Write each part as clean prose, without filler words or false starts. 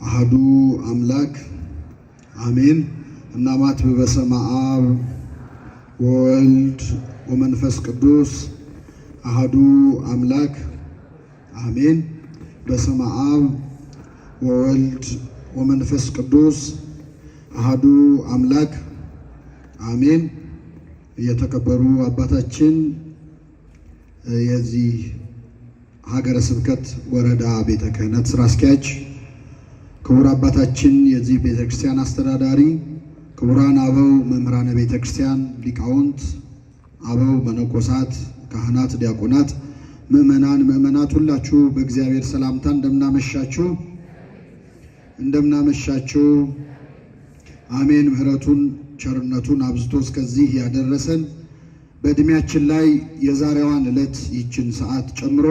አህዱ አምላክ አሜን። እናማትብ በስመ አብ ወወልድ ወመንፈስ ቅዱስ አህዱ አምላክ አሜን። በስመ አብ ወወልድ ወመንፈስ ቅዱስ አህዱ አምላክ አሜን። የተከበሩ አባታችን የዚህ ሀገረ ስብከት ወረዳ ቤተ ክህነት ስራ አስኪያጅ፣ ክቡር አባታችን የዚህ ቤተ ክርስቲያን አስተዳዳሪ፣ ክቡራን አበው መምህራነ ቤተ ክርስቲያን፣ ሊቃውንት፣ አበው መነኮሳት፣ ካህናት፣ ዲያቆናት፣ ምእመናን፣ ምእመናት ሁላችሁ በእግዚአብሔር ሰላምታ እንደምናመሻችሁ እንደምናመሻችሁ። አሜን። ምሕረቱን ቸርነቱን አብዝቶ እስከዚህ ያደረሰን በዕድሜያችን ላይ የዛሬዋን ዕለት ይችን ሰዓት ጨምሮ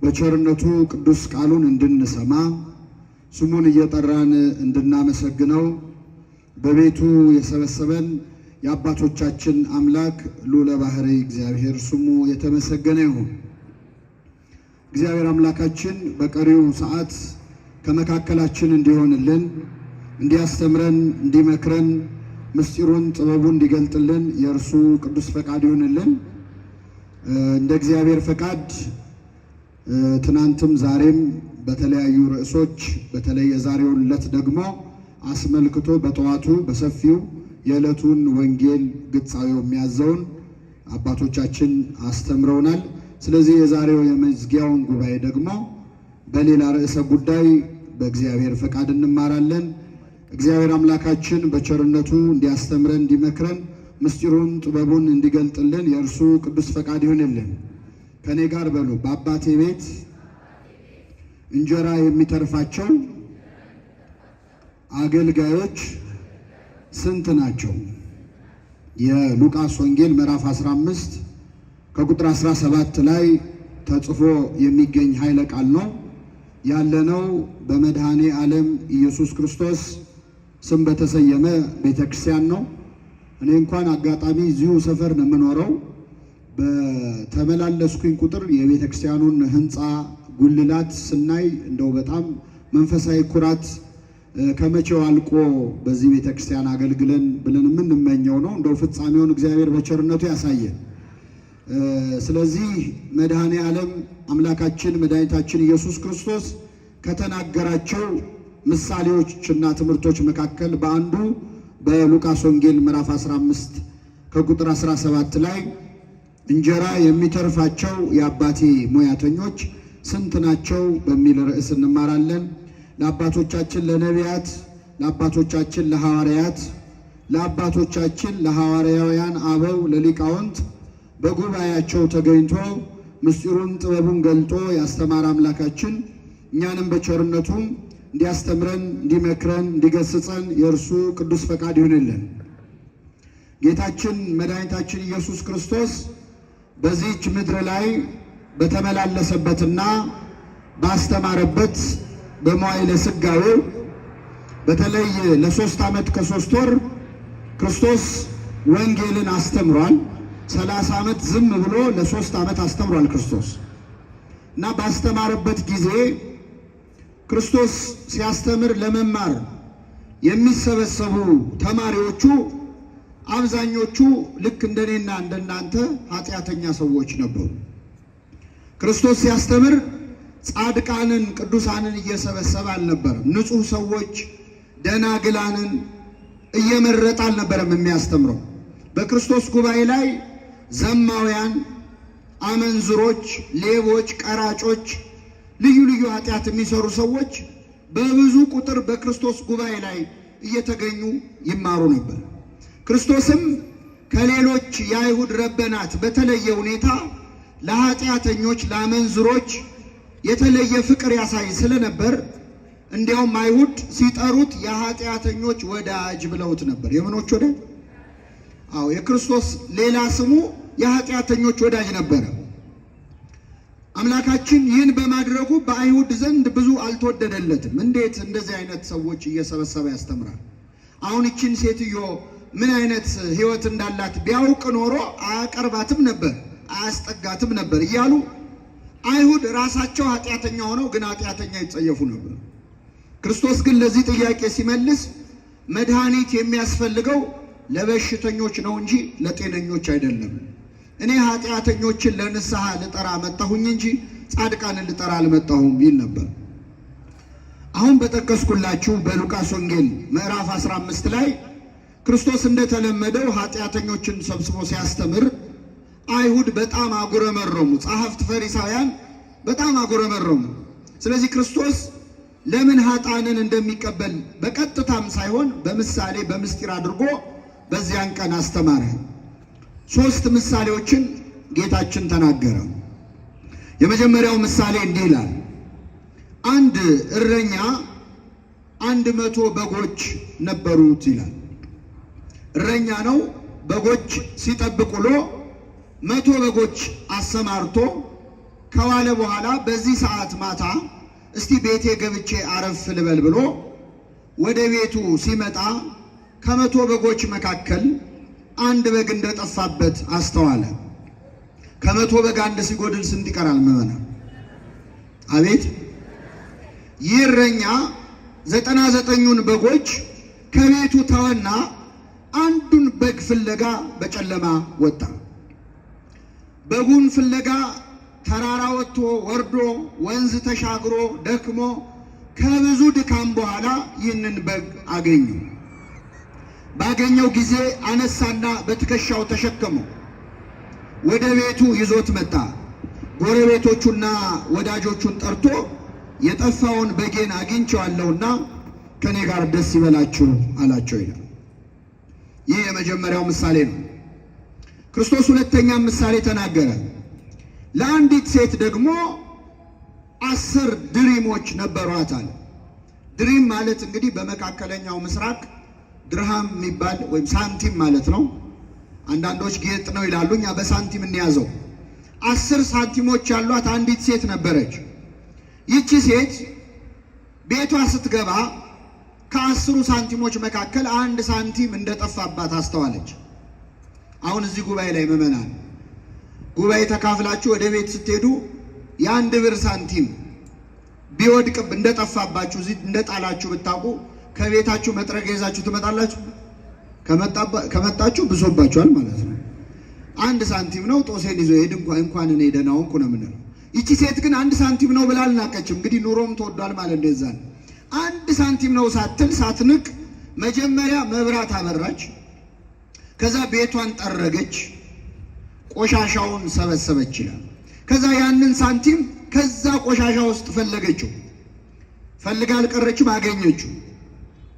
በቸርነቱ ቅዱስ ቃሉን እንድንሰማ ስሙን እየጠራን እንድናመሰግነው በቤቱ የሰበሰበን የአባቶቻችን አምላክ ልዑለ ባሕርይ እግዚአብሔር ስሙ የተመሰገነ ይሁን። እግዚአብሔር አምላካችን በቀሪው ሰዓት ከመካከላችን እንዲሆንልን፣ እንዲያስተምረን፣ እንዲመክረን፣ ምስጢሩን ጥበቡን እንዲገልጥልን የእርሱ ቅዱስ ፈቃድ ይሁንልን። እንደ እግዚአብሔር ፈቃድ ትናንትም ዛሬም በተለያዩ ርዕሶች በተለይ የዛሬውን ዕለት ደግሞ አስመልክቶ በጠዋቱ በሰፊው የዕለቱን ወንጌል ግጻዌው የሚያዘውን አባቶቻችን አስተምረውናል። ስለዚህ የዛሬው የመዝጊያውን ጉባኤ ደግሞ በሌላ ርዕሰ ጉዳይ በእግዚአብሔር ፈቃድ እንማራለን። እግዚአብሔር አምላካችን በቸርነቱ እንዲያስተምረን፣ እንዲመክረን፣ ምስጢሩን ጥበቡን እንዲገልጥልን የእርሱ ቅዱስ ፈቃድ ይሁንልን። ከኔ ጋር በሉ። በአባቴ ቤት እንጀራ የሚተርፋቸው አገልጋዮች ስንት ናቸው? የሉቃስ ወንጌል ምዕራፍ 15 ከቁጥር 17 ላይ ተጽፎ የሚገኝ ኃይለ ቃል ነው። ያለነው በመድኃኔ ዓለም ኢየሱስ ክርስቶስ ስም በተሰየመ ቤተ ክርስቲያን ነው። እኔ እንኳን አጋጣሚ እዚሁ ሰፈር ነው የምኖረው። በተመላለስኩኝ ቁጥር የቤተ ክርስቲያኑን ሕንፃ ጉልላት ስናይ እንደው በጣም መንፈሳዊ ኩራት ከመቼው አልቆ በዚህ ቤተ ክርስቲያን አገልግለን ብለን የምንመኘው ነው። እንደው ፍጻሜውን እግዚአብሔር በቸርነቱ ያሳየን። ስለዚህ መድኃኔ ዓለም አምላካችን መድኃኒታችን ኢየሱስ ክርስቶስ ከተናገራቸው ምሳሌዎችና ትምህርቶች መካከል በአንዱ በሉቃስ ወንጌል ምዕራፍ 15 ከቁጥር 17 ላይ እንጀራ የሚተርፋቸው የአባቴ ሙያተኞች ስንት ናቸው በሚል ርዕስ እንማራለን። ለአባቶቻችን ለነቢያት፣ ለአባቶቻችን ለሐዋርያት፣ ለአባቶቻችን ለሐዋርያውያን አበው ለሊቃውንት በጉባኤያቸው ተገኝቶ ምስጢሩን ጥበቡን ገልጦ ያስተማረ አምላካችን እኛንም በቸርነቱ እንዲያስተምረን፣ እንዲመክረን፣ እንዲገስጸን የእርሱ ቅዱስ ፈቃድ ይሁንልን። ጌታችን መድኃኒታችን ኢየሱስ ክርስቶስ በዚህች ምድር ላይ በተመላለሰበትና ባስተማረበት በመዋዕለ ሥጋዌው በተለይ ለ3 ዓመት ከ3 ወር ክርስቶስ ወንጌልን አስተምሯል። 30 ዓመት ዝም ብሎ ለ3 ዓመት አስተምሯል ክርስቶስ እና ባስተማረበት ጊዜ ክርስቶስ ሲያስተምር ለመማር የሚሰበሰቡ ተማሪዎቹ አብዛኞቹ ልክ እንደኔና እንደናንተ ኃጢአተኛ ሰዎች ነበሩ። ክርስቶስ ሲያስተምር ጻድቃንን ቅዱሳንን እየሰበሰበ አልነበረም። ንጹሕ ሰዎች ደናግላንን እየመረጠ አልነበረም የሚያስተምረው። በክርስቶስ ጉባኤ ላይ ዘማውያን፣ አመንዝሮች፣ ሌቦች፣ ቀራጮች፣ ልዩ ልዩ ኃጢአት የሚሰሩ ሰዎች በብዙ ቁጥር በክርስቶስ ጉባኤ ላይ እየተገኙ ይማሩ ነበር። ክርስቶስም ከሌሎች የአይሁድ ረበናት በተለየ ሁኔታ ለኃጢአተኞች፣ ለአመንዝሮች የተለየ ፍቅር ያሳይ ስለነበር እንዲያውም አይሁድ ሲጠሩት የኃጢአተኞች ወዳጅ ብለውት ነበር። የምኖች ወዳጅ? አዎ፣ የክርስቶስ ሌላ ስሙ የኃጢአተኞች ወዳጅ ነበረ። አምላካችን ይህን በማድረጉ በአይሁድ ዘንድ ብዙ አልተወደደለትም። እንዴት እንደዚህ አይነት ሰዎች እየሰበሰበ ያስተምራል? አሁን ይችን ሴትዮ ምን አይነት ሕይወት እንዳላት ቢያውቅ ኖሮ አያቀርባትም ነበር፣ አያስጠጋትም ነበር እያሉ አይሁድ ራሳቸው ኃጢአተኛ ሆነው ግን ኃጢአተኛ ይጸየፉ ነበር። ክርስቶስ ግን ለዚህ ጥያቄ ሲመልስ መድኃኒት የሚያስፈልገው ለበሽተኞች ነው እንጂ ለጤነኞች አይደለም። እኔ ኃጢአተኞችን ለንስሐ ልጠራ መጣሁኝ እንጂ ጻድቃንን ልጠራ አልመጣሁም ይል ነበር። አሁን በጠቀስኩላችሁ በሉቃስ ወንጌል ምዕራፍ 15 ላይ ክርስቶስ እንደተለመደው ኃጢአተኞችን ሰብስቦ ሲያስተምር አይሁድ በጣም አጉረመረሙ። ጸሐፍት ፈሪሳውያን በጣም አጉረመረሙ። ስለዚህ ክርስቶስ ለምን ኃጥአንን እንደሚቀበል በቀጥታም ሳይሆን በምሳሌ በምስጢር አድርጎ በዚያን ቀን አስተማረ። ሶስት ምሳሌዎችን ጌታችን ተናገረ። የመጀመሪያው ምሳሌ እንዲህ ይላል። አንድ እረኛ 100 በጎች ነበሩት ይላል። እረኛ ነው። በጎች ሲጠብቅ ውሎ 100 በጎች አሰማርቶ ከዋለ በኋላ በዚህ ሰዓት ማታ እስቲ ቤቴ ገብቼ አረፍ ልበል ብሎ ወደ ቤቱ ሲመጣ ከ100 በጎች መካከል አንድ በግ እንደጠፋበት አስተዋለ። ከ100 በግ አንድ ሲጎድል ስንት ይቀራል? ምዕመናን፣ አቤት! ይህ እረኛ 99ኙን በጎች ከቤቱ ተወና አንዱን በግ ፍለጋ በጨለማ ወጣ። በጉን ፍለጋ ተራራ ወጥቶ ወርዶ ወንዝ ተሻግሮ ደክሞ ከብዙ ድካም በኋላ ይህንን በግ አገኘው። ባገኘው ጊዜ አነሳና በትከሻው ተሸከመው፣ ወደ ቤቱ ይዞት መጣ። ጎረቤቶቹና ወዳጆቹን ጠርቶ የጠፋውን በጌን አግኝቼዋለሁና ከኔ ጋር ደስ ይበላችሁ አላቸው ይላል። ይህ የመጀመሪያው ምሳሌ ነው። ክርስቶስ ሁለተኛ ምሳሌ ተናገረ። ለአንዲት ሴት ደግሞ 10 ድሪሞች ነበሯት አለ። ድሪም ማለት እንግዲህ በመካከለኛው ምስራቅ ድርሃም የሚባል ወይም ሳንቲም ማለት ነው። አንዳንዶች ጌጥ ነው ይላሉ፣ እኛ በሳንቲም እንያዘው። 10 ሳንቲሞች ያሏት አንዲት ሴት ነበረች። ይቺ ሴት ቤቷ ስትገባ ከ10ሩ ሳንቲሞች መካከል አንድ ሳንቲም እንደጠፋባት አስተዋለች። አሁን እዚህ ጉባኤ ላይ ምዕመናን ጉባኤ ተካፍላችሁ ወደ ቤት ስትሄዱ የአንድ ብር ሳንቲም ቢወድቅብ እንደጠፋባችሁ እዚህ እንደጣላችሁ ብታውቁ ከቤታችሁ መጥረጊያ ይዛችሁ ትመጣላችሁ? ከመጣችሁ ብሶባችኋል ማለት ነው። አንድ ሳንቲም ነው ጦሴን ይዞ ሄድ እንኳን እኔ ደህና ሆንኩ ነው የምንለው። ይቺ ሴት ግን አንድ ሳንቲም ነው ብላ አልናቀችም። እንግዲህ ኑሮም ተወዷል ማለት እንደዛ ነው። አንድ ሳንቲም ነው ሳትል ሳትንቅ መጀመሪያ መብራት አበራች። ከዛ ቤቷን ጠረገች፣ ቆሻሻውን ሰበሰበች ይላል። ከዛ ያንን ሳንቲም ከዛ ቆሻሻ ውስጥ ፈለገችው። ፈልጋ አልቀረችም፣ አገኘችው።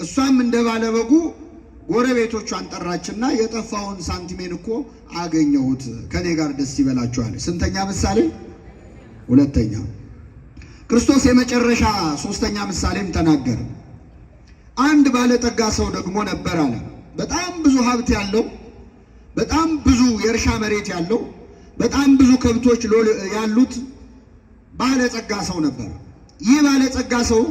እሷም እንደ ባለበጉ ጎረቤቶቿን ጠራችና የጠፋውን ሳንቲሜን እኮ አገኘሁት፣ ከኔ ጋር ደስ ይበላችኋል። ስንተኛ ምሳሌ? ሁለተኛ። ክርስቶስ የመጨረሻ ሶስተኛ ምሳሌም ተናገረ። አንድ ባለጠጋ ሰው ደግሞ ነበር አለ። በጣም ብዙ ሀብት ያለው፣ በጣም ብዙ የእርሻ መሬት ያለው፣ በጣም ብዙ ከብቶች ያሉት ባለጸጋ ሰው ነበር። ይህ ባለጸጋ ሰው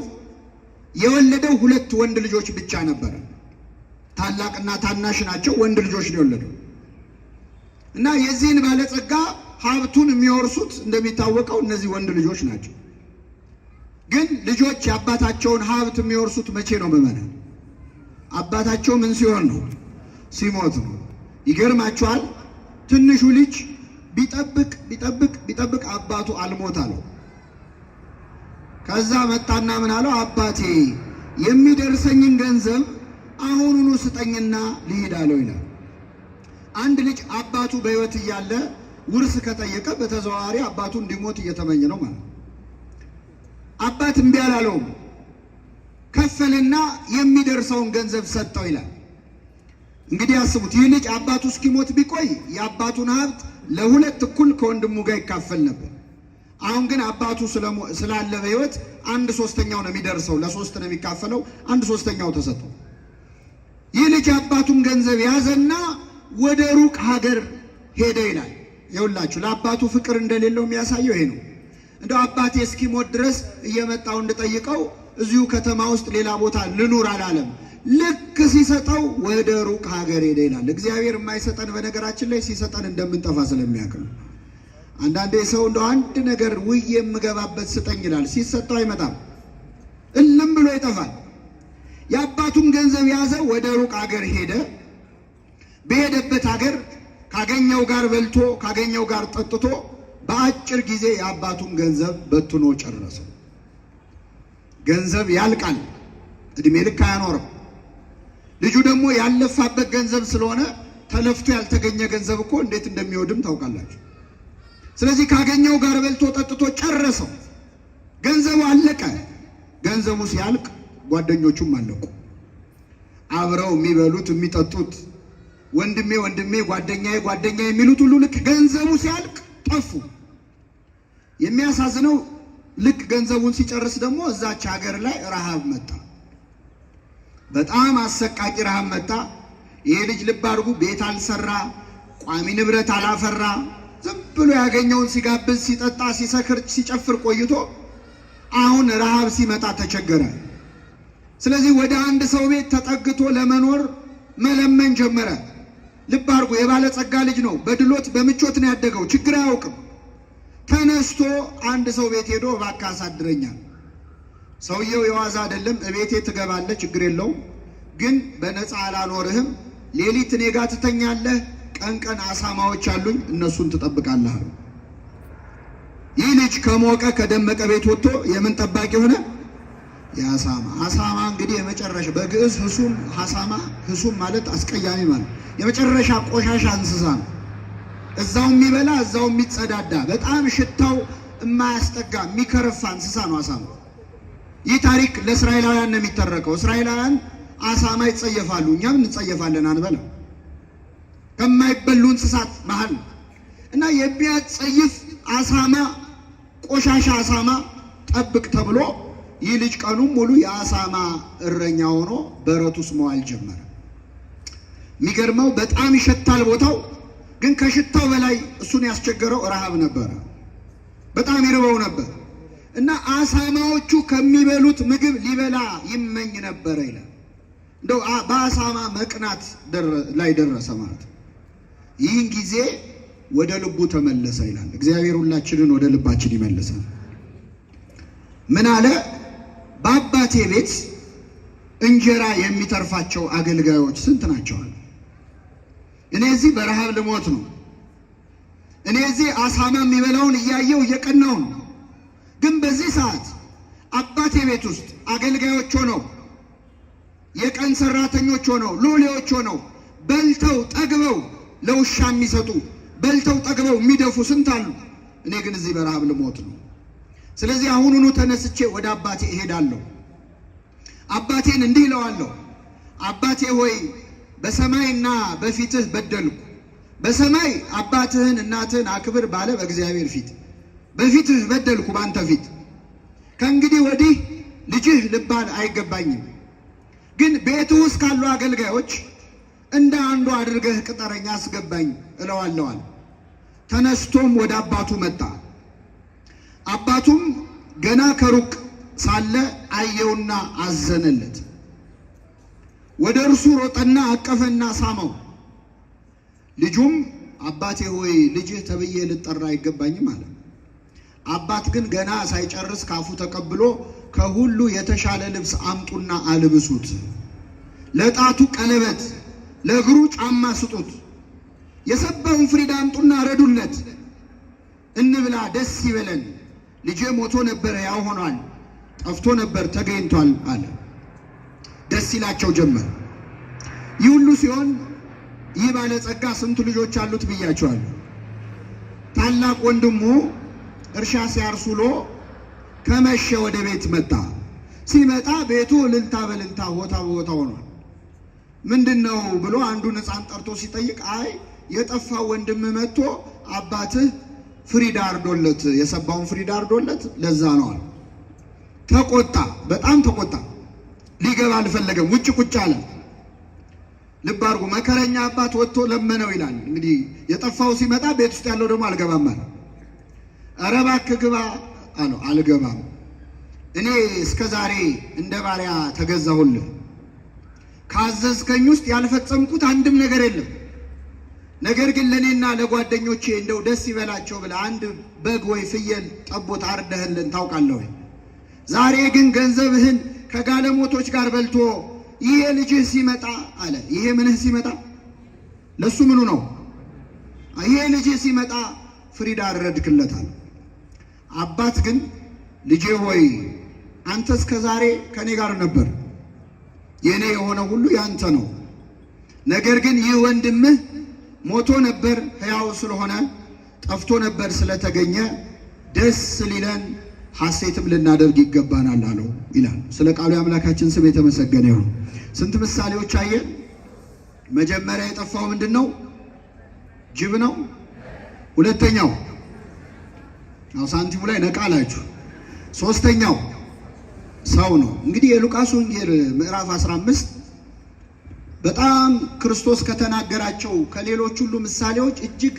የወለደው ሁለት ወንድ ልጆች ብቻ ነበረ። ታላቅና ታናሽ ናቸው። ወንድ ልጆች ነው የወለደው እና የዚህን ባለጸጋ ሀብቱን የሚወርሱት እንደሚታወቀው እነዚህ ወንድ ልጆች ናቸው። ግን ልጆች የአባታቸውን ሀብት የሚወርሱት መቼ ነው? ምዕመናን፣ አባታቸው ምን ሲሆን ነው? ሲሞት ነው። ይገርማችኋል። ትንሹ ልጅ ቢጠብቅ ቢጠብቅ ቢጠብቅ አባቱ አልሞት አለው። ከዛ መጣና ምን አለው? አባቴ የሚደርሰኝን ገንዘብ አሁኑኑ ስጠኝና ልሂድ አለው ይላል። አንድ ልጅ አባቱ በሕይወት እያለ ውርስ ከጠየቀ በተዘዋዋሪ አባቱ እንዲሞት እየተመኘ ነው ማለት ነው። አባት እምቢ አላለውም። ከፈልና የሚደርሰውን ገንዘብ ሰጠው ይላል። እንግዲህ አስቡት፣ ይህ ልጅ አባቱ እስኪሞት ቢቆይ የአባቱን ሀብት ለሁለት እኩል ከወንድሙ ጋር ይካፈል ነበር። አሁን ግን አባቱ ስላለ በሕይወት 1/3 ነው የሚደርሰው፣ ለሶስት ነው የሚካፈለው፣ 1/3 ተሰጠው። ይህ ልጅ አባቱን ገንዘብ ያዘና ወደ ሩቅ ሀገር ሄደ ይላል። ይኸውላችሁ ለአባቱ ፍቅር እንደሌለው የሚያሳየው ይሄ ነው። እንደው አባቴ እስኪሞት ድረስ እየመጣው እንድጠይቀው እዚሁ ከተማ ውስጥ ሌላ ቦታ ልኑር አላለም። ልክ ሲሰጠው ወደ ሩቅ ሀገር ሄደ ይላል። እግዚአብሔር የማይሰጠን በነገራችን ላይ ሲሰጠን እንደምንጠፋ ስለሚያውቅ ነው። አንዳንዴ ሰው እንደው አንድ ነገር ውይ የምገባበት ስጠኝ ይላል። ሲሰጠው አይመጣም። እልም ብሎ ይጠፋል። የአባቱን ገንዘብ ያዘ፣ ወደ ሩቅ አገር ሄደ። በሄደበት አገር ካገኘው ጋር በልቶ ካገኘው ጋር ጠጥቶ በአጭር ጊዜ የአባቱን ገንዘብ በትኖ ጨረሰው። ገንዘብ ያልቃል፣ እድሜ ልክ አያኖርም። ልጁ ደግሞ ያለፋበት ገንዘብ ስለሆነ ተለፍቶ ያልተገኘ ገንዘብ እኮ እንዴት እንደሚወድም ታውቃላችሁ። ስለዚህ ካገኘው ጋር በልቶ ጠጥቶ ጨረሰው። ገንዘቡ አለቀ። ገንዘቡ ሲያልቅ ጓደኞቹም አለቁ። አብረው የሚበሉት የሚጠጡት ወንድሜ ወንድሜ፣ ጓደኛዬ ጓደኛዬ የሚሉት ሁሉ ልክ ገንዘቡ ሲያልቅ ጠፉ። የሚያሳዝነው ልክ ገንዘቡን ሲጨርስ ደግሞ እዛች ሀገር ላይ ረሃብ መጣ። በጣም አሰቃቂ ረሃብ መጣ። ይሄ ልጅ ልብ አድርጉ፣ ቤት አልሰራ፣ ቋሚ ንብረት አላፈራ። ዝም ብሎ ያገኘውን ሲጋብዝ፣ ሲጠጣ፣ ሲሰክር፣ ሲጨፍር ቆይቶ አሁን ረሃብ ሲመጣ ተቸገረ። ስለዚህ ወደ አንድ ሰው ቤት ተጠግቶ ለመኖር መለመን ጀመረ። ልብ አድርጉ፣ የባለጸጋ ልጅ ነው። በድሎት በምቾት ነው ያደገው፣ ችግር አያውቅም። ተነስቶ አንድ ሰው ቤት ሄዶ እባክህ አሳድረኛል። ሰውየው የዋዛ አይደለም። እቤቴ ትገባለህ፣ ችግር የለውም ግን በነፃ አላኖርህም። ሌሊት እኔ ጋ ትተኛለህ፣ ቀን ቀን አሳማዎች አሉኝ፣ እነሱን ትጠብቃለህ። ይህ ልጅ ከሞቀ ከደመቀ ቤት ወጥቶ የምን ጠባቂ ሆነ? የአሳማ። አሳማ እንግዲህ የመጨረሻ በግዕዝ ህሱም አሳማ፣ ህሱም ማለት አስቀያሚ ማለት የመጨረሻ ቆሻሻ እንስሳ ነው። እዛው የሚበላ እዛው የሚጸዳዳ በጣም ሽታው የማያስጠጋ የሚከረፋ እንስሳ ነው አሳማ። ይህ ታሪክ ለእስራኤላውያን ነው የሚተረከው። እስራኤላውያን አሳማ ይጸየፋሉ፣ እኛም እንጸየፋለን፣ አንበላ ከማይበሉ እንስሳት መሃል እና የሚያጸይፍ አሳማ፣ ቆሻሻ አሳማ ጠብቅ ተብሎ ይህ ልጅ ቀኑን ሙሉ የአሳማ እረኛ ሆኖ በረት ውስጥ መዋል ጀመረ። የሚገርመው በጣም ይሸታል ቦታው፣ ግን ከሽታው በላይ እሱን ያስቸገረው ረሃብ ነበረ። በጣም ይርበው ነበር እና አሳማዎቹ ከሚበሉት ምግብ ሊበላ ይመኝ ነበረ ይላል። እንደው በአሳማ መቅናት ላይ ደረሰ ማለት ነው። ይህን ጊዜ ወደ ልቡ ተመለሰ ይላል። እግዚአብሔር ሁላችንን ወደ ልባችን ይመልሳል። ምን አለ? በአባቴ ቤት እንጀራ የሚተርፋቸው አገልጋዮች ስንት ናቸው? እኔ እዚህ በረሃብ ልሞት ነው። እኔ እዚህ አሳማ የሚበላውን እያየው እየቀናው ነው። ግን በዚህ ሰዓት አባቴ ቤት ውስጥ አገልጋዮች ሆነው የቀን ሰራተኞች ሆነው ሎሌዎች ሆነው በልተው ጠግበው ለውሻ የሚሰጡ በልተው ጠግበው የሚደፉ ስንት አሉ። እኔ ግን እዚህ በረሃብ ልሞት ነው። ስለዚህ አሁኑኑ ተነስቼ ወደ አባቴ እሄዳለሁ። አባቴን እንዲህ እለዋለሁ፣ አባቴ ሆይ በሰማይና በፊትህ በደልኩ። በሰማይ አባትህን እናትህን አክብር ባለ በእግዚአብሔር ፊት፣ በፊትህ በደልኩ በአንተ ፊት። ከእንግዲህ ወዲህ ልጅህ ልባል አይገባኝም። ግን ቤት ውስጥ ካሉ አገልጋዮች እንደ አንዱ አድርገህ ቅጠረኝ፣ አስገባኝ እለዋለዋል። ተነስቶም ወደ አባቱ መጣ። አባቱም ገና ከሩቅ ሳለ አየውና አዘነለት። ወደ እርሱ ሮጠና አቀፈና ሳመው። ልጁም አባቴ ሆይ ልጅህ ተብዬ ልጠራ አይገባኝም አለ። አባት ግን ገና ሳይጨርስ ካፉ ተቀብሎ ከሁሉ የተሻለ ልብስ አምጡና አልብሱት፣ ለጣቱ ቀለበት፣ ለእግሩ ጫማ ስጡት፣ የሰባውን ፍሪዳ አምጡና ረዱለት፣ እንብላ፣ ደስ ይበለን፣ ልጄ ሞቶ ነበረ ያው ሆኗል፣ ጠፍቶ ነበር ተገኝቷል አለ። ደስ ይላቸው ጀመር። ይህ ሁሉ ሲሆን ይህ ባለጸጋ ስንት ልጆች አሉት ብያቸዋለሁ። ታላቅ ወንድሙ እርሻ ሲያርስ ውሎ ከመሸ ወደ ቤት መጣ። ሲመጣ ቤቱ እልልታ በእልልታ ሆታ በሆታ ሆኗል። ምንድን ነው ብሎ አንዱን ሕፃን ጠርቶ ሲጠይቅ አይ የጠፋው ወንድም መጥቶ አባትህ ፍሪዳ አርዶለት የሰባውን ፍሪዳ አርዶለት ለዛ ነው አለ። ተቆጣ፣ በጣም ተቆጣ። ሊገባ አልፈለገም። ውጭ ቁጭ አለ። ልብ አድርጉ። መከረኛ አባት ወጥቶ ለመነው ይላል። እንግዲህ የጠፋው ሲመጣ ቤት ውስጥ ያለው ደግሞ አልገባም አለ። ኧረ እባክህ ግባ አለው። አልገባም፣ እኔ እስከ ዛሬ እንደ ባሪያ ተገዛሁልህ። ካዘዝከኝ ውስጥ ያልፈጸምኩት አንድም ነገር የለም። ነገር ግን ለእኔና ለጓደኞቼ እንደው ደስ ይበላቸው ብለህ አንድ በግ ወይ ፍየል ጠቦት አርደህልን ታውቃለህ ወይ? ዛሬ ግን ገንዘብህን ከጋለሞቶች ጋር በልቶ ይሄ ልጅህ ሲመጣ አለ። ይሄ ምንህ ሲመጣ? ለሱ ምኑ ነው? ይሄ ልጅህ ሲመጣ ፍሪዳ አረድክለታል። አባት ግን ልጄ ሆይ አንተ እስከ ዛሬ ከኔ ጋር ነበር፣ የኔ የሆነ ሁሉ ያንተ ነው። ነገር ግን ይህ ወንድምህ ሞቶ ነበር ሕያው ስለሆነ፣ ጠፍቶ ነበር ስለተገኘ ደስ ሊለን ሐሴትም ልናደርግ ይገባናል አለው ይላል። ስለ ቃሉ የአምላካችን ስም የተመሰገነ ይሁን። ስንት ምሳሌዎች አየን? መጀመሪያ የጠፋው ምንድን ነው? ጅብ ነው። ሁለተኛው አው ሳንቲሙ ላይ ነቃ አላችሁ። ሶስተኛው ሰው ነው። እንግዲህ የሉቃስ ወንጌል ምዕራፍ 15 በጣም ክርስቶስ ከተናገራቸው ከሌሎች ሁሉ ምሳሌዎች እጅግ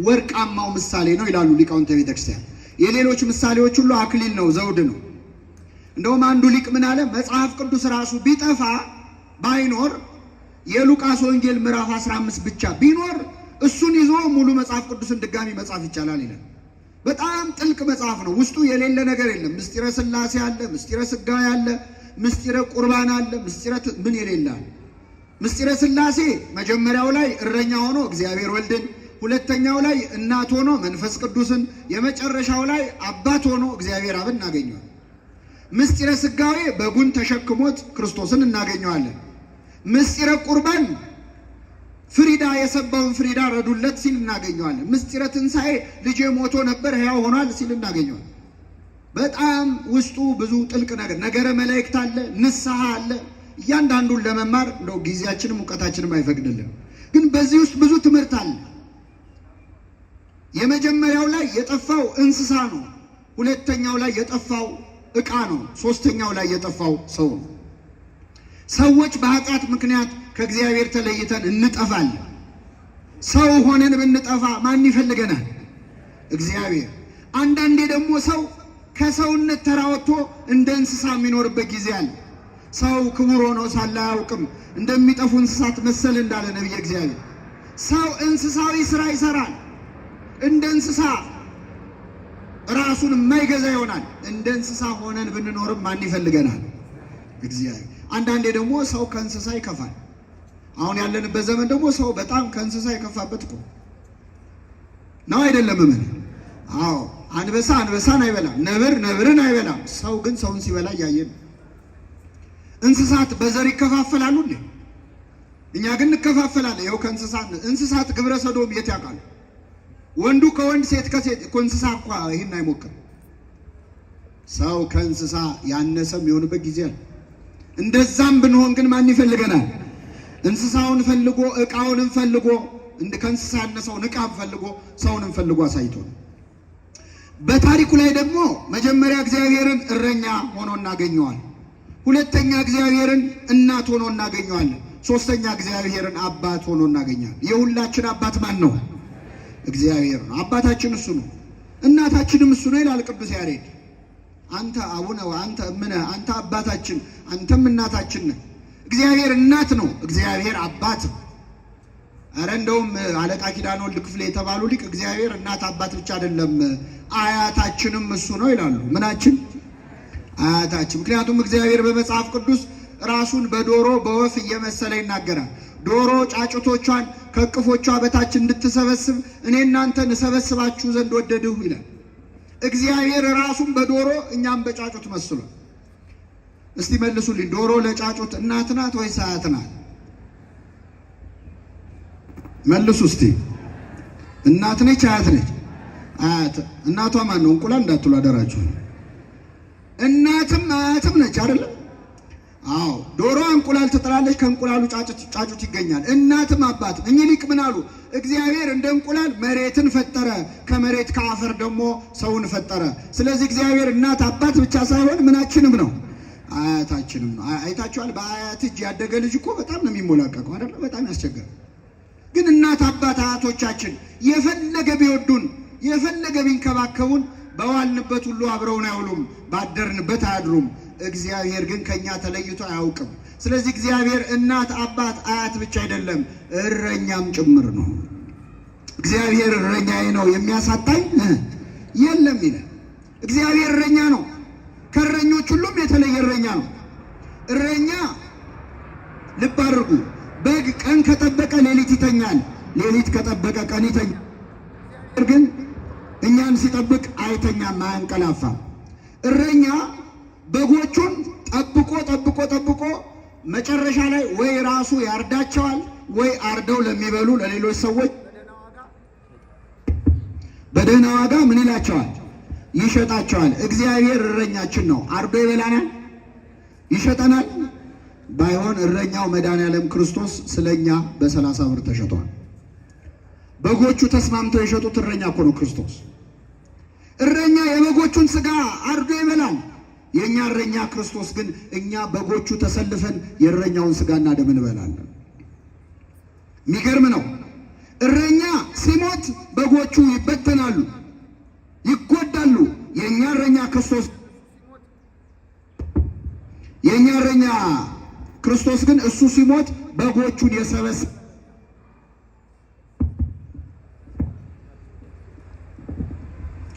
ወርቃማው ምሳሌ ነው ይላሉ ሊቃውንተ ቤተክርስቲያን። የሌሎች ምሳሌዎች ሁሉ አክሊል ነው፣ ዘውድ ነው። እንደውም አንዱ ሊቅ ምን አለ? መጽሐፍ ቅዱስ ራሱ ቢጠፋ ባይኖር የሉቃስ ወንጌል ምዕራፍ 15 ብቻ ቢኖር እሱን ይዞ ሙሉ መጽሐፍ ቅዱስን ድጋሚ መጻፍ ይቻላል ይላል። በጣም ጥልቅ መጽሐፍ ነው። ውስጡ የሌለ ነገር የለም። ምስጢረ ሥላሴ አለ፣ ምስጢረ ሥጋዌ አለ፣ ምስጢረ ቁርባን አለ፣ ምስጢረ ምን የሌለ አለ። ምስጢረ ሥላሴ መጀመሪያው ላይ እረኛ ሆኖ እግዚአብሔር ወልድን፣ ሁለተኛው ላይ እናት ሆኖ መንፈስ ቅዱስን፣ የመጨረሻው ላይ አባት ሆኖ እግዚአብሔር አብን እናገኘዋለን። ምስጢረ ሥጋዌ በጉን ተሸክሞት ክርስቶስን እናገኘዋለን። ምስጢረ ቁርባን ፍሪዳ የሰባውን ፍሪዳ ረዱለት ሲል እናገኘዋለን። ምስጢረ ትንሣኤ ልጄ ሞቶ ነበር ሕያው ሆኗል ሲል እናገኘዋለን። በጣም ውስጡ ብዙ ጥልቅ ነገር ነገረ መላእክት አለ፣ ንስሐ አለ። እያንዳንዱን ለመማር እንደው ጊዜያችንም እውቀታችንም አይፈቅድልንም። ግን በዚህ ውስጥ ብዙ ትምህርት አለ። የመጀመሪያው ላይ የጠፋው እንስሳ ነው። ሁለተኛው ላይ የጠፋው ዕቃ ነው። ሶስተኛው ላይ የጠፋው ሰው ነው። ሰዎች በኃጢአት ምክንያት ከእግዚአብሔር ተለይተን እንጠፋለን። ሰው ሆነን ብንጠፋ ማን ይፈልገናል? እግዚአብሔር። አንዳንዴ ደግሞ ሰው ከሰውነት ተራ ወጥቶ እንደ እንስሳ የሚኖርበት ጊዜ አለ። ሰው ክቡር ሆኖ ሳለ አያውቅም፣ እንደሚጠፉ እንስሳት መሰል እንዳለ ነቢየ እግዚአብሔር። ሰው እንስሳዊ ስራ ይሰራል። እንደ እንስሳ ራሱን የማይገዛ ይሆናል። እንደ እንስሳ ሆነን ብንኖርም ማን ይፈልገናል? እግዚአብሔር። አንዳንዴ ደግሞ ሰው ከእንስሳ ይከፋል። አሁን ያለንበት ዘመን ደግሞ ሰው በጣም ከእንስሳ የከፋበት እኮ ነው። አይደለም? ምን? አዎ፣ አንበሳ አንበሳን አይበላም፣ ነብር ነብርን አይበላም። ሰው ግን ሰውን ሲበላ እያየን። እንስሳት በዘር ይከፋፈላሉ እንዴ? እኛ ግን እንከፋፈላለን። ይኸው ከእንስሳት እንስሳት ግብረ ሰዶም የት ያውቃሉ? ወንዱ ከወንድ ሴት ከሴት እኮ እንስሳ እኳ ይህን አይሞክርም። ሰው ከእንስሳ ያነሰ የሚሆንበት ጊዜ አለ። እንደዛም ብንሆን ግን ማን ይፈልገናል? እንስሳውን ፈልጎ ዕቃውንም ፈልጎ ከእንስሳ ያነሰውን ዕቃም ፈልጎ ሰውንም ፈልጎ አሳይቶ ነው። በታሪኩ ላይ ደግሞ መጀመሪያ እግዚአብሔርን እረኛ ሆኖ እናገኘዋለን። ሁለተኛ እግዚአብሔርን እናት ሆኖ እናገኘዋለን። ሶስተኛ እግዚአብሔርን አባት ሆኖ እናገኛለን። የሁላችን አባት ማን ነው? እግዚአብሔር ነው። አባታችን እሱ ነው፣ እናታችንም እሱ ነው ይላል ቅዱስ ያሬድ። አንተ አቡነ ወአንተ እምነ፣ አንተ አባታችን አንተም እናታችን ነህ። እግዚአብሔር እናት ነው፣ እግዚአብሔር አባት ነው። ኧረ እንደውም አለቃ ኪዳነ ወልድ ክፍሌ የተባሉ ሊቅ እግዚአብሔር እናት አባት ብቻ አይደለም አያታችንም እሱ ነው ይላሉ። ምናችን? አያታችን። ምክንያቱም እግዚአብሔር በመጽሐፍ ቅዱስ ራሱን በዶሮ በወፍ እየመሰለ ይናገራል። ዶሮ ጫጩቶቿን ከእቅፎቿ በታች እንድትሰበስብ እኔ እናንተን እሰበስባችሁ ዘንድ ወደድሁ ይላል። እግዚአብሔር ራሱን በዶሮ እኛም በጫጩት መስሏል። እስቲ መልሱልኝ፣ ዶሮ ለጫጩት እናት ናት ወይስ አያት ናት? መልሱ እስቲ። እናት ነች አያት ነች? አያት። እናቷ ማን ነው? እንቁላል እንዳትሉ አደራችሁ። እናትም አያትም ነች አይደለም? አዎ፣ ዶሮ እንቁላል ትጥላለች፣ ከእንቁላሉ ጫጩት ይገኛል። እናትም አባትም። እኚህ ሊቅ ምን አሉ? እግዚአብሔር እንደ እንቁላል መሬትን ፈጠረ፣ ከመሬት ከአፈር ደግሞ ሰውን ፈጠረ። ስለዚህ እግዚአብሔር እናት አባት ብቻ ሳይሆን ምናችንም ነው፣ አያታችንም ነው። አይታችኋል? በአያት እጅ ያደገ ልጅ እኮ በጣም ነው የሚሞላቀቀው አይደለ? በጣም ያስቸግራል። ግን እናት አባት አያቶቻችን የፈለገ ቢወዱን የፈለገ ቢንከባከቡን በዋልንበት ሁሉ አብረውን አይውሉም፣ ባደርንበት አያድሩም። እግዚአብሔር ግን ከኛ ተለይቶ አያውቅም። ስለዚህ እግዚአብሔር እናት አባት አያት ብቻ አይደለም፣ እረኛም ጭምር ነው። እግዚአብሔር እረኛዬ ነው የሚያሳጣኝ የለም ይላል። እግዚአብሔር እረኛ ነው። ከእረኞች ሁሉም የተለየ እረኛ ነው። እረኛ ልብ አድርጉ፣ በግ ቀን ከጠበቀ ሌሊት ይተኛል፣ ሌሊት ከጠበቀ ቀን ይተኛል። ግን እኛን ሲጠብቅ አይተኛም፣ አያንቀላፋም። እረኛ በጎቹን ጠብቆ ጠብቆ ጠብቆ መጨረሻ ላይ ወይ ራሱ ያርዳቸዋል ወይ አርደው ለሚበሉ ለሌሎች ሰዎች በደህና ዋጋ ምን ይላቸዋል? ይሸጣቸዋል። እግዚአብሔር እረኛችን ነው። አርዶ ይበላናል? ይሸጠናል? ባይሆን እረኛው መድኃኔዓለም ክርስቶስ ስለኛ በ30 ብር ተሸጧል። በጎቹ ተስማምተው የሸጡት እረኛ እኮ ነው ክርስቶስ። እረኛ የበጎቹን ስጋ አርዶ ይበላል። የእኛ እረኛ ክርስቶስ ግን እኛ በጎቹ ተሰልፈን የእረኛውን ስጋና ደም እንበላለን። የሚገርም ነው። እረኛ ሲሞት በጎቹ ይበተናሉ፣ ይጎዳሉ። የእኛ እረኛ ክርስቶስ የእኛ እረኛ ክርስቶስ ግን እሱ ሲሞት በጎቹን የሰበሰ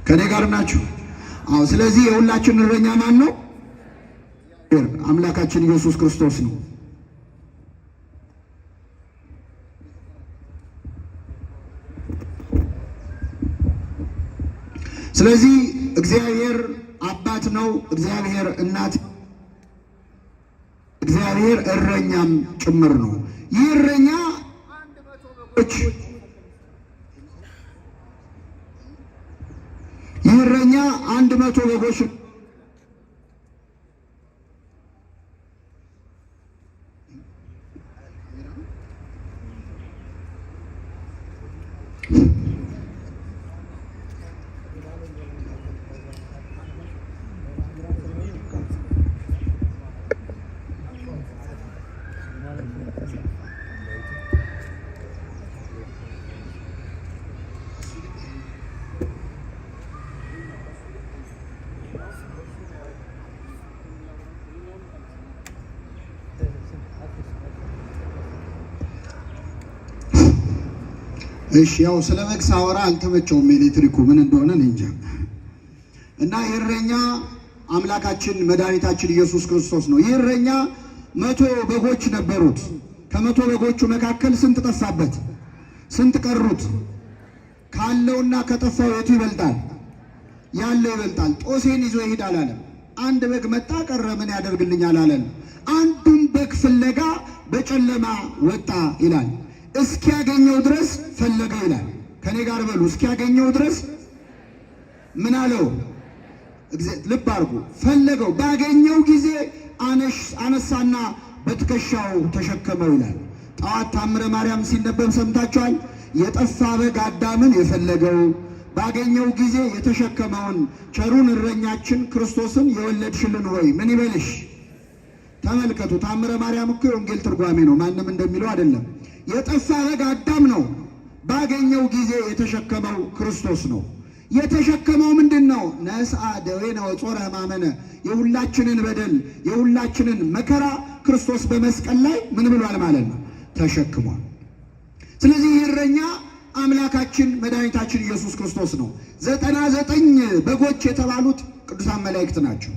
ከኔ ጋር ናችሁ? አዎ። ስለዚህ የሁላችን እረኛ ማን ነው? አምላካችን ኢየሱስ ክርስቶስ ነው። ስለዚህ እግዚአብሔር አባት ነው። እግዚአብሔር እናት፣ እግዚአብሔር እረኛም ጭምር ነው። ይህ እረኛ ይህ እረኛ 100 በጎች እሺ ያው ስለ በግ ሳወራ አልተመቸውም ኤሌክትሪኩ ምን እንደሆነ እኔ እንጃ። እና ይህ እረኛ አምላካችን መድኃኒታችን ኢየሱስ ክርስቶስ ነው። ይህ እረኛ 100 በጎች ነበሩት። ከ100 በጎቹ መካከል ስንት ጠፋበት? ስንት ቀሩት? ካለውና ከጠፋው የቱ ይበልጣል? ያለው ይበልጣል። ጦሴን ይዞ ይሄዳል አለ። አንድ በግ መጣ ቀረ፣ ምን ያደርግልኛል አለን። አንዱን በግ ፍለጋ በጨለማ ወጣ ይላል። እስኪያገኘው ድረስ ፈለገው ይላል። ከኔ ጋር በሉ። እስኪያገኘው ድረስ ምን አለው? ልብ አድርጉ። ፈለገው። ባገኘው ጊዜ አነሳና በትከሻው ተሸከመው ይላል። ጠዋት ታምረ ማርያም ሲነበብ ሰምታችኋል። የጠፋ በግ አዳምን የፈለገው ባገኘው ጊዜ የተሸከመውን ቸሩን እረኛችን ክርስቶስን የወለድሽልን ሆይ ምን ይበልሽ? ተመልከቱ። ታምረ ማርያም እኮ የወንጌል ትርጓሜ ነው፣ ማንም እንደሚለው አይደለም። የጠፋ በግ አዳም ነው። ባገኘው ጊዜ የተሸከመው ክርስቶስ ነው። የተሸከመው ምንድን ነው? ነስአ ደዌነ ወጾረ ሕማመነ፣ የሁላችንን በደል የሁላችንን መከራ ክርስቶስ በመስቀል ላይ ምን ብሏል ማለት ነው? ተሸክሟል። ስለዚህ ይህ እረኛ አምላካችን መድኃኒታችን ኢየሱስ ክርስቶስ ነው። 99 በጎች የተባሉት ቅዱሳን መላእክት ናቸው።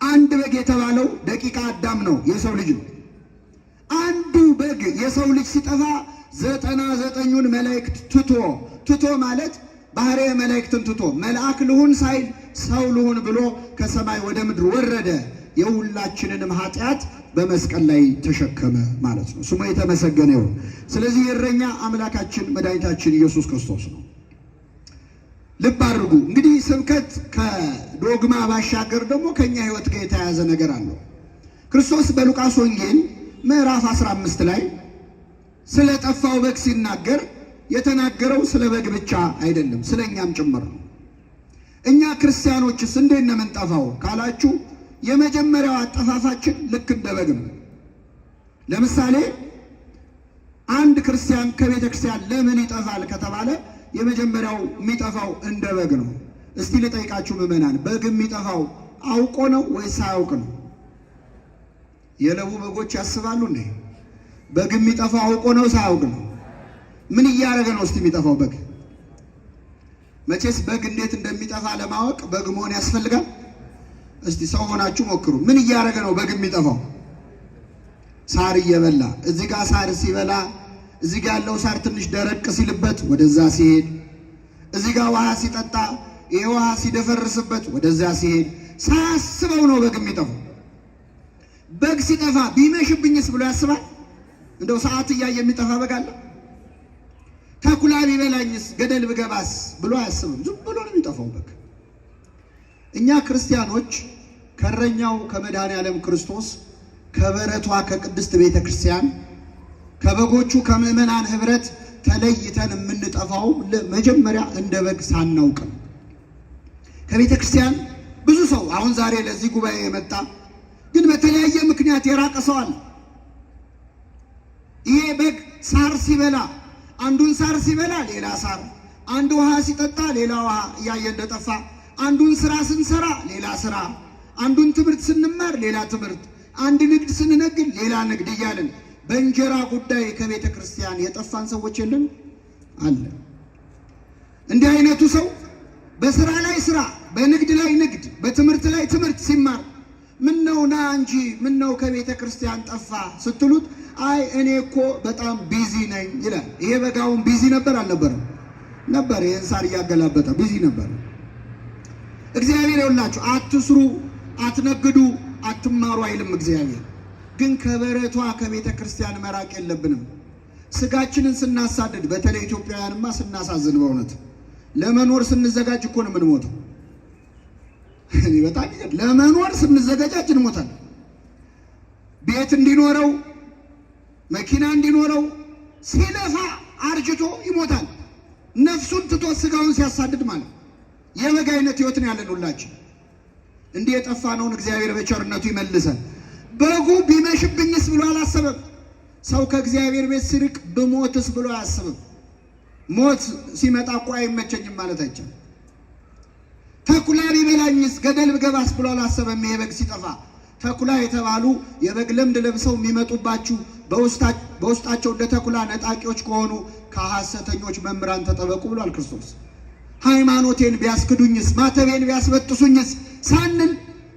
አንድ በግ የተባለው ደቂቀ አዳም ነው፣ የሰው ልጅ ነው። አንዱ በግ የሰው ልጅ ሲጠፋ 99ኙን መላእክት ትቶ ትቶ ማለት ባህርየ መላእክትን ትቶ መልአክ ልሁን ሳይል ሰው ልሁን ብሎ ከሰማይ ወደ ምድር ወረደ። የሁላችንንም ኃጢአት በመስቀል ላይ ተሸከመ ማለት ነው። ስሙ የተመሰገነ ይሁን። ስለዚህ የእረኛ አምላካችን መድኃኒታችን ኢየሱስ ክርስቶስ ነው። ልብ አድርጉ። እንግዲህ ስብከት ከዶግማ ባሻገር ደግሞ ከኛ ሕይወት ጋር የተያያዘ ነገር አለው። ክርስቶስ በሉቃስ ወንጌል ምዕራፍ 15 ላይ ስለ ጠፋው በግ ሲናገር የተናገረው ስለ በግ ብቻ አይደለም፣ ስለ እኛም ጭምር ነው። እኛ ክርስቲያኖችስ እንዴት ነው የምንጠፋው ካላችሁ የመጀመሪያው አጠፋፋችን ልክ እንደ በግ ነው። ለምሳሌ አንድ ክርስቲያን ከቤተ ክርስቲያን ለምን ይጠፋል ከተባለ የመጀመሪያው የሚጠፋው እንደ በግ ነው። እስቲ ልጠይቃችሁ ምዕመናን፣ በግ የሚጠፋው አውቆ ነው ወይስ አያውቅ ነው? የለቡ በጎች ያስባሉ እንዴ? በግ የሚጠፋው አውቆ ነው ሳያውቅ ነው? ምን እያደረገ ነው እስቲ የሚጠፋው በግ? መቼስ በግ እንዴት እንደሚጠፋ ለማወቅ በግ መሆን ያስፈልጋል። እስቲ ሰው ሆናችሁ ሞክሩ። ምን እያደረገ ነው በግ የሚጠፋው? ሳር እየበላ እዚህ ጋር ሳር ሲበላ እዚህ ጋር ያለው ሳር ትንሽ ደረቅ ሲልበት ወደዛ ሲሄድ፣ እዚህ ጋር ውሃ ሲጠጣ ይሄ ውሃ ሲደፈርስበት ወደዛ ሲሄድ፣ ሳያስበው ነው በግ የሚጠፋው። በግ ሲጠፋ ቢመሽብኝስ ብሎ ያስባል? እንደው ሰዓት እያየ የሚጠፋ በግ አለ? ተኩላ ቢበላኝስ ገደል ብገባስ ብሎ አያስብም። ዝም ብሎ ነው የሚጠፋው በግ። እኛ ክርስቲያኖች ከእረኛው ከመድኃኔ ዓለም ክርስቶስ ከበረቷ ከቅድስት ቤተ ክርስቲያን ከበጎቹ ከምዕመናን ኅብረት ተለይተን የምንጠፋው መጀመሪያ እንደ በግ ሳናውቅ ነው። ከቤተ ክርስቲያን ብዙ ሰው አሁን ዛሬ ለዚህ ጉባኤ የመጣ ግን በተለያየ ምክንያት የራቀ ሰው አለ። ይሄ በግ ሳር ሲበላ አንዱን ሳር ሲበላ ሌላ ሳር፣ አንድ ውሃ ሲጠጣ ሌላ ውሃ እያየ እንደጠፋ፣ አንዱን ስራ ስንሰራ ሌላ ስራ፣ አንዱን ትምህርት ስንማር ሌላ ትምህርት፣ አንድ ንግድ ስንነግድ ሌላ ንግድ እያልን በእንጀራ ጉዳይ ከቤተ ክርስቲያን የጠፋን ሰዎች የለን አለ። እንዲህ አይነቱ ሰው በስራ ላይ ስራ፣ በንግድ ላይ ንግድ፣ በትምህርት ላይ ትምህርት ሲማር ምን ነው ና እንጂ ምን ነው ከቤተ ክርስቲያን ጠፋ ስትሉት አይ እኔ እኮ በጣም busy ነኝ ይላል። ይሄ በጋውን busy ነበር አልነበረም? ነበር። ይህን ሳር እያገላበጠ busy ነበር። እግዚአብሔር ይኸውላችሁ አትስሩ፣ አትነግዱ፣ አትማሩ አይልም እግዚአብሔር። ግን ከበረቷ ከቤተ ክርስቲያን መራቅ የለብንም። ስጋችንን ስናሳድድ፣ በተለይ ኢትዮጵያውያንማ ስናሳዝን፣ በእውነት ለመኖር ስንዘጋጅ እኮ ነው የምንሞተው። እኔ በጣም ለመኖር ስንዘጋጃጅ እንሞታለን። ቤት እንዲኖረው መኪና እንዲኖረው ሲለፋ አርጅቶ ይሞታል። ነፍሱን ትቶ ስጋውን ሲያሳድድ ማለት የበግ አይነት ህይወት ነው ያለን ሁላችን። እንዲህ የጠፋነውን እግዚአብሔር በቸርነቱ ይመልሰን። በጉ ቢመሽብኝስ ብሎ አላሰበም። ሰው ከእግዚአብሔር ቤት ሲርቅ ብሞትስ ብሎ አያስብም። ሞት ሲመጣ እኮ አይመቸኝም ማለት አይቻልም። ተኩላ ቢበላኝስ ገደል ብገባስ ብሎ አላሰበም። ይሄ በግ ሲጠፋ ተኩላ የተባሉ የበግ ለምድ ለብሰው የሚመጡባችሁ በውስጣቸው እንደ ተኩላ ነጣቂዎች ከሆኑ ከሐሰተኞች መምህራን ተጠበቁ ብሏል ክርስቶስ። ሃይማኖቴን ቢያስክዱኝስ ማተቤን ቢያስበጥሱኝስ ሳንል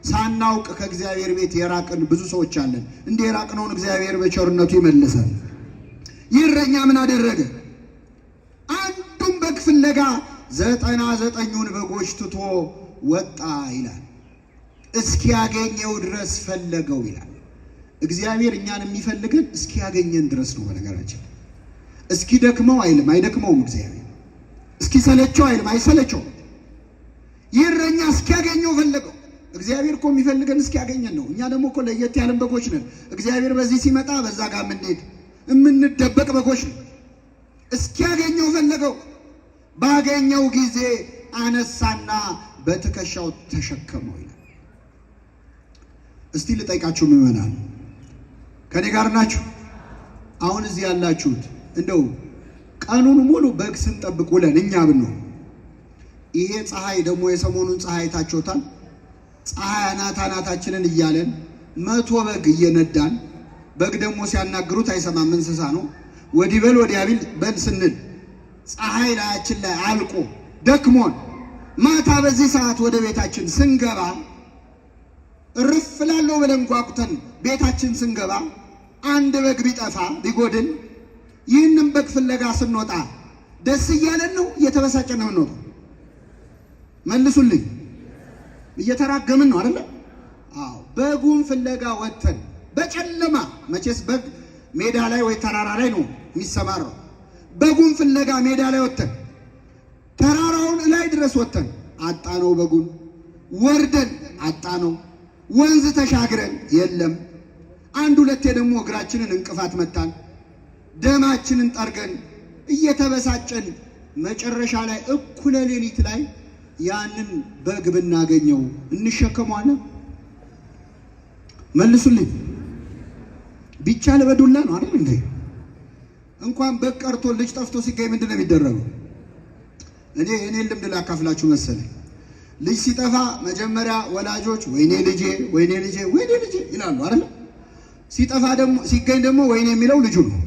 ሳናውቅ ከእግዚአብሔር ቤት የራቅን ብዙ ሰዎች አለን። እንዲህ የራቅነውን እግዚአብሔር በቸርነቱ ይመልሳል። ይህ እረኛ ምን አደረገ? አንዱን በግ ፍለጋ 99ኙን በጎች ትቶ ወጣ ይላል። እስኪያገኘው ድረስ ፈለገው ይላል። እግዚአብሔር እኛን የሚፈልገን እስኪያገኘን ድረስ ነው። በነገራችን እስኪደክመው አይልም፣ አይደክመውም። እግዚአብሔር እስኪሰለቸው አይልም፣ አይሰለቸውም። ይህ እረኛ እስኪያገኘው ፈለገው። እግዚአብሔር እኮ የሚፈልገን እስኪያገኘን ነው። እኛ ደግሞ እኮ ለየት ያለን በጎች ነን። እግዚአብሔር በዚህ ሲመጣ በዛ ጋር የምንሄድ የምንደበቅ በጎች ነን። እስኪያገኘው ፈለገው። ባገኘው ጊዜ አነሳና በትከሻው ተሸከመው ይላል። እስቲ ልጠይቃችሁ ምዕመናን፣ ከኔ ጋር ናችሁ? አሁን እዚህ ያላችሁት እንደው ቀኑን ሙሉ በግ ስንጠብቅ ውለን እኛ ብንሆን ይሄ ፀሐይ ደግሞ የሰሞኑን ፀሐይ ታችሁታል። ፀሐይ አናት አናታችንን እያለን 100 በግ እየነዳን፣ በግ ደግሞ ሲያናግሩት አይሰማም እንስሳ ነው። ወዲህ በል ወዲያ ቢል በል ስንል ፀሐይ ላያችን ላይ አልቆ ደክሞን ማታ በዚህ ሰዓት ወደ ቤታችን ስንገባ እርፍ ላለው ብለን ጓጉተን ቤታችን ስንገባ አንድ በግ ቢጠፋ ቢጎድል ይህንን በግ ፍለጋ ስንወጣ ደስ እያለን ነው እየተበሳጨን ነው የምንወጣው? መልሱልኝ። እየተራገምን ነው አይደለ? አዎ። በጉን ፍለጋ ወጥተን በጨለማ መቼስ በግ ሜዳ ላይ ወይ ተራራ ላይ ነው የሚሰማራው። በጉን ፍለጋ ሜዳ ላይ ወጥተን ተራራውን ላይ ድረስ ወጥተን አጣነው። በጉን ወርደን አጣነው። ወንዝ ተሻግረን የለም። አንድ ሁለቴ ደግሞ እግራችንን እንቅፋት መታን፣ ደማችንን ጠርገን እየተበሳጨን መጨረሻ ላይ እኩለ ሌሊት ላይ ያንን በግ ብናገኘው እንሸከመዋለን? መልሱልኝ። ቢቻል በዱላ ነው አይደል እንዴ? እንኳን በግ ቀርቶ ልጅ ጠፍቶ ሲገኝ ምንድን ነው የሚደረገው? እኔ እኔን ልምድ ላካፍላችሁ መሰለኝ። ልጅ ሲጠፋ መጀመሪያ ወላጆች ወይኔ ልጄ፣ ወይኔ ልጄ፣ ወይኔ ልጄ ይላሉ አይደል? ሲጠፋ ደግሞ ሲገኝ ደግሞ ወይኔ የሚለው ልጁ ነው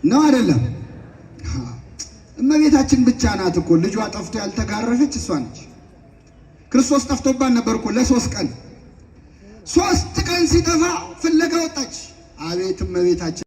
ነው አይደለም? እመቤታችን ብቻ ናት እኮ ልጇ ጠፍቶ ያልተጋረፈች እሷ ነች። ክርስቶስ ጠፍቶባት ነበር እኮ ለ3 ቀን። 3 ቀን ሲጠፋ ፍለጋ ወጣች። አቤት እመቤታችን!